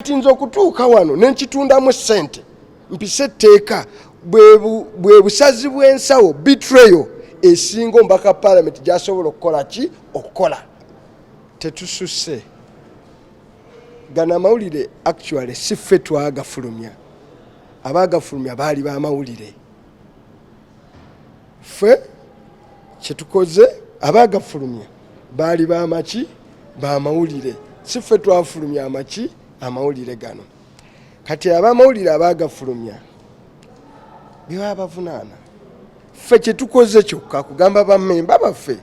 Kati nze okutuuka wano nenkitundamu ssente, mpise etteeka, bwe busazi bw'ensawo, betrayal esinga omubaka parliament gyasobola okukola ki okukola. Tetususse gano amawulire. Actually, si ffe twagafulumya, abaagafulumya baali bamawulire. Ffe kyetukoze, abaagafulumya baali bamaki? Bamawulire. Si ffe twafulumya amaki? Amawulire gano. Kati abamawulire abaagafulumya bebaba bavunaana. Ffe kyetukoze kyokka kugamba bammemba baffe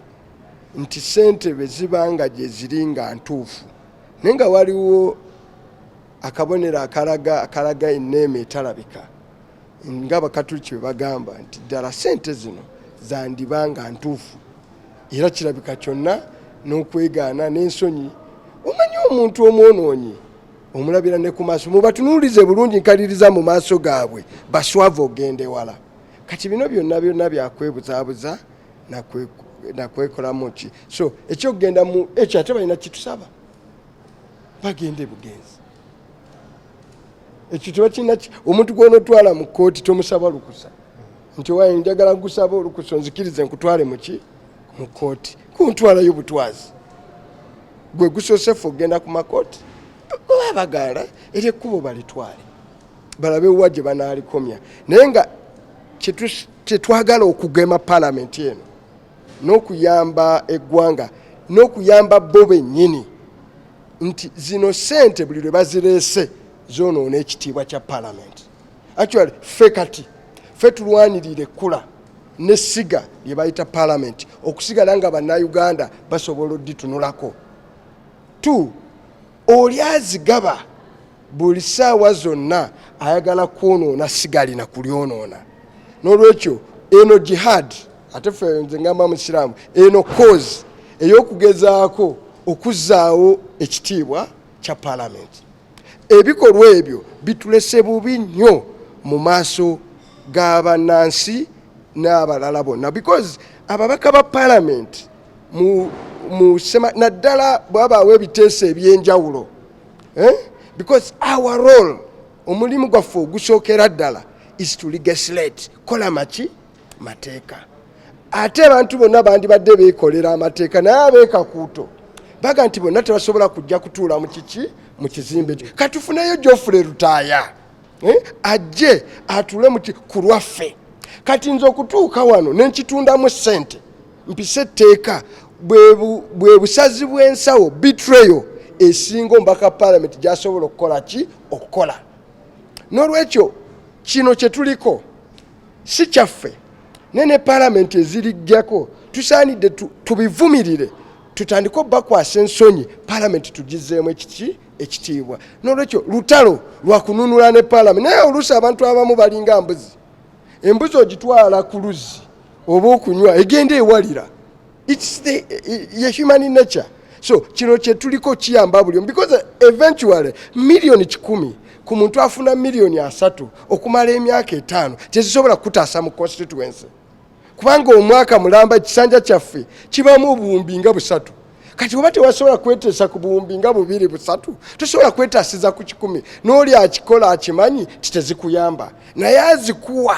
nti sente bwe ziba nga gye ziri nga ntuufu, naye nga waliwo akabonero akalaga enneema etalabika, nga Abakatuliki bwe bagamba nti ddala sente zino zandiba nga ntuufu, era kirabika kyonna n'okwegaana n'ensonyi. Omanyi omuntu omwonoonyi omulabira ne ku maaso. Mubatunuulize bulungi, nkaliriza mu maaso gaabwe baswavu ogenda ewala. Kati bino byonna byonna byakwebuzaabuza nakwekolamu ki. So ekyokugenda mu ekyo ate balina kitusaba bagende bugenzi, ekyo tebakirina. Omuntu gwonotwala mu kooti tomusaba lukusa nti owaye njagala nkusaba olukusa onzikirize nkutwale muki? Mu kooti. Kuntwalayo butwazi gwe gusoose ffe okugenda ku makooti? Oba bagaala, eri ekkubo balitwale balabe wa gye banalikomya. Naye nga kyetwagala okugema palamenti eno n'okuyamba eggwanga n'okuyamba bo bennyini nti zino sente buli lwe bazireese zonoona ekitiibwa kya palamenti. Actually, ffe kati ffe tulwanirira ekkula n'essiga lye bayita palamenti okusigala nga Bannayuganda basobola oditunulako. T oli azigaba buli ssaawa zonna ayagala kwonoona sigali na kulyonoona. N'olwekyo eno jihad, ate ffe nze ngamba Musiraamu, eno cause ey'okugezaako okuzzaawo ekitiibwa kya palamenti. Ebikolwa ebyo bitulese bubi nnyo mu maaso g'abannansi n'abalala bonna, because ababaka ba palamenti mu sema, naddala bwabaawo ebiteeso ebyenjawulo, eh? Because our role, omulimu gwaffe ogusookera ddala is to legislate, kola maki? Mateeka. Ate abantu bonna bandibadde beekolera amateeka, naye abeekakuuto baga nti bonna tebasobola kujja kutuula mu kiki? Mu kizimbe ekyo. Katufuneyo Geoffrey Lutaaya, eh? Ajje atuule ku lwaffe. Kati nze okutuuka wano nenkitundamu ssente, mpise etteeka, bwe busazi bw'ensawo, betrayal esinga omubaka parliament gyasobola okukola ki? Okukola. N'olwekyo kino kye tuliko si kyaffe, naye ne palamenti ezirijjako tusaanidde tubivumirire, tutandike obbakwasa ensonyi, palamenti tugizeemu ekiki? Ekitiibwa. N'olwekyo lutalo lwakununula ne palamenti. Naye oluusi abantu abamu balinga mbuzi. Embuzi ogitwala ku luzzi oba okunywa, egenda ewalira. It's the human nature. So kino kyetuliko kiyamba buli omu, because eventually 100,000,000 ku muntu afuna 30,000,000 okumala emyaka 5 tezisobola kutaasa mu constituency, kubanga omwaka mulamba ekisanja kyaffe kibamu obuwumbi nga 300. Kati oba tewasobola kweteesa ku buwumbi nga 2, 3, tosobola kwetaasiza ku 100. N'oli akikola akimanyi ti tezikuyamba, naye azikuwa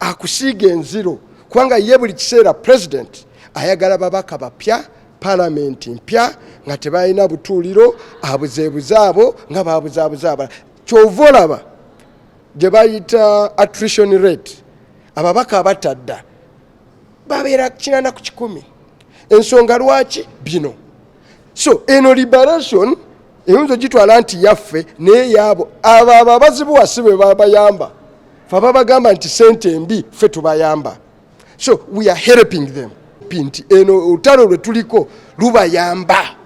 akusiiga enziro, kubanga ye buli kiseera president ayagala babaka bapya, palamenti mpya nga tebalina butuuliro, abuzeebuze abo nga babuzaabuza abalala. Kyova olaba gye bayita attrition rate, ababaka abatadda babeera 80%. Ensonga lwaki bino? So eno liberation eyinza ogitwala nti yaffe, naye yaabo abo abo abazibuwa si bwe babayamba. Fe ababagamba nti sente embi, ffe tubayamba. So we are helping them nti eno olutalo lwe tuliko lubayamba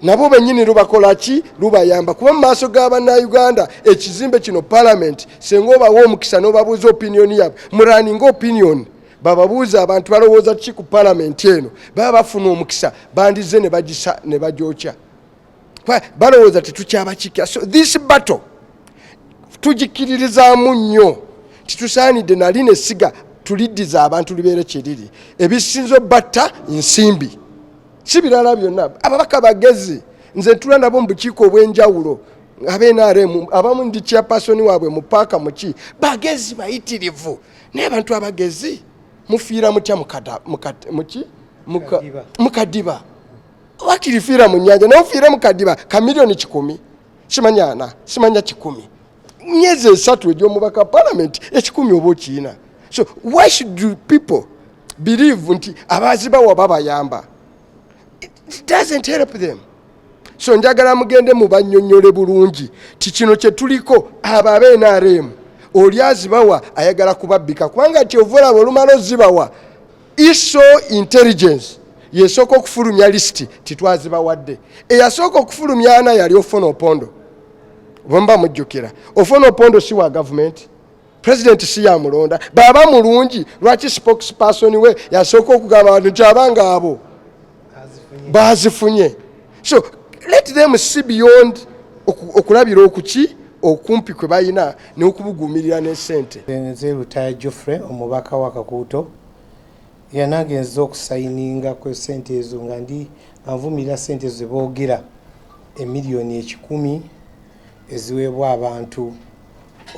nabo bennyini. Lubakola ki? Lubayamba, kuba mu maaso g'Abannayuganda ekizimbe kino parliament, senga obawa omukisa n'obabuuza opinion yaabwe, muraninga opinion, bababuuza abantu balowooza ki ku parliament eno, baba bafuna omukisa bandize ne bagisa ne bagyokya. Balowooza tetukyabakikira. So this battle tugikiririzaamu nnyo, titusaanidde nali nesiga tuliddiza abantu libeere kiriri. Ebisinza obbatta nsimbi, si birala byonna. Ababaka bagezi. Nze ntula nabo mu bukiiko obw'enjawulo abe NRM, abamu ndi chairperson waabwe mu paaka muki. Bagezi bayitirivu, naye abantu abagezi mufiira mutya muki? Kadiba. Mukadiba. Wakirifiira mu nyanja, naye ofiire mu kadiba ka miliyoni 100, simanya ana, simanya 100, myezi 3 egy'omubaka palamenti, 100 oba okiina. So why should you people believe nti abazibawa babayamba? It doesn't help them. So njagala mugende mubannyonnyole bulungi ti kino kye tuliko. Abo abe NRM, oli azibawa ayagala kubabbika, kubanga kyova olaba olumala ozibawa, ISO Intelligence yesooka okufulumya lisiti titwazibawadde. Eyasooka okufulumya ana yali Ofwono Opondo, bwemuba mujjukira. Ofwono Opondo si wa gavumenti, pulezidenti si yamulonda. Baba mulungi, lwaki spokesperson we yasooka okugamba abantu nti abanga abo bazifunye? So let them see beyond okulabira okuki okumpi kwe balina n'okubuguumirira n'esente. Nze Lutaya Geoffrey, omubaka wa Kakuuto. Era nange nzize okusayininga ku sente ezo nga ndi nga nvumirira sente ezo zeboogera, emiliyoni 100 eziweebwa abantu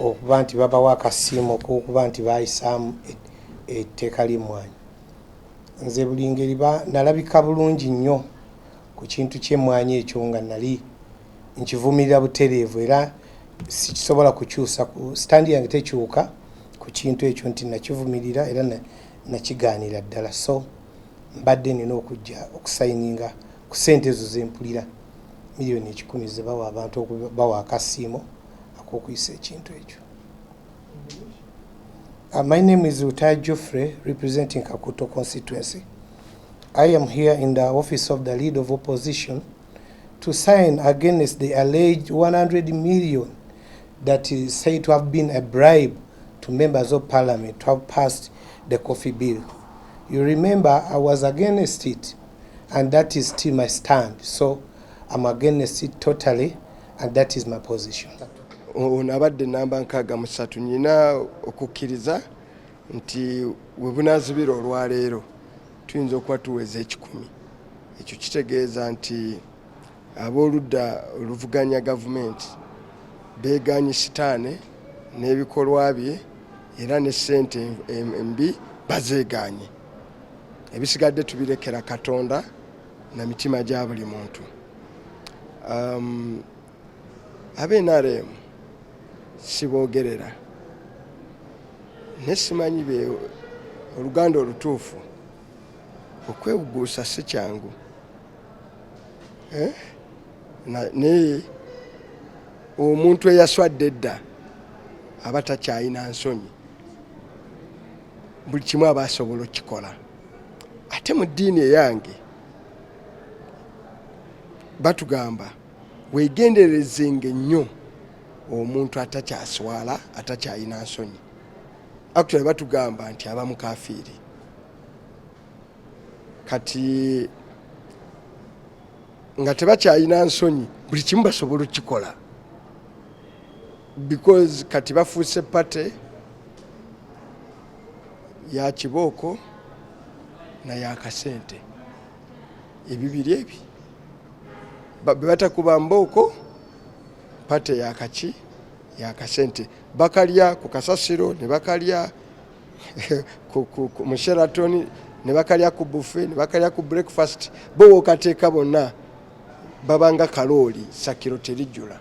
okuba nti babawa akasiimo k'okuba nti bayisaamu etteeka ly'emmwanyi. Nze buli ngeri nalabika bulungi nnyo ku kintu ky'emmwanyi ekyo, nga nali nkivumirira butereevu, era sikisobola kukyusa ku stand yange, tekyuka ku kintu ekyo nti nakivumirira era nakigaanira ddala. So mbadde nina okujja okusayininga ku sente ezo zempulira, miliyoni 100 zebawa abantu okubawa akasiimo ak'okuyisa ekintu ekyo. My name is Lutaya Geoffrey, representing Kakuto constituency. I am here in the office of the leader of opposition to sign against the alleged 100 million that is said to have been a bribe to members of parliament to have passed the coffee bill. You remember I was against it, and that is still my stand. So I'm against it totally, and that is my position. Ono abadde namba 63. Nyina okukkiriza nti we bunaazibira olwaleero tuyinza okuba tuweza 100. Ekyo kitegeeza nti ab'oludda oluvuganya gavumenti beeganye sitaane n'ebikolwa bye, era ne ssente embi bazeeganye. Ebisigadde tubirekera Katonda na mitima gya buli muntu. Abe NRM siboogerera, naye simanyi be oluganda olutuufu. Okwewuguusa si kyangu, eh? Naye omuntu eyaswadde edda aba takyayina nsonyi, buli kimu aba asobola okukikola. Ate mu ddiini eyange batugamba weegenderezenge nnyo omuntu atakyaswala, atakyayina nsonyi. Actually batugamba nti aba mukafiiri. Kati nga tebakyayina nsonyi, buli kimu basobola okukikola, because kati bafuuse party ya kibooko naye akasente. Ebibiri ebi bwe batakuba mbooko, party yakaki yakasente. Bakalya ku kasasiro, ne bakalya mu Sheraton, ne bakalya ku buffet, ne bakalya ku breakfast. Bo wokateeka bonna babanga kalooli sakiro terijjula.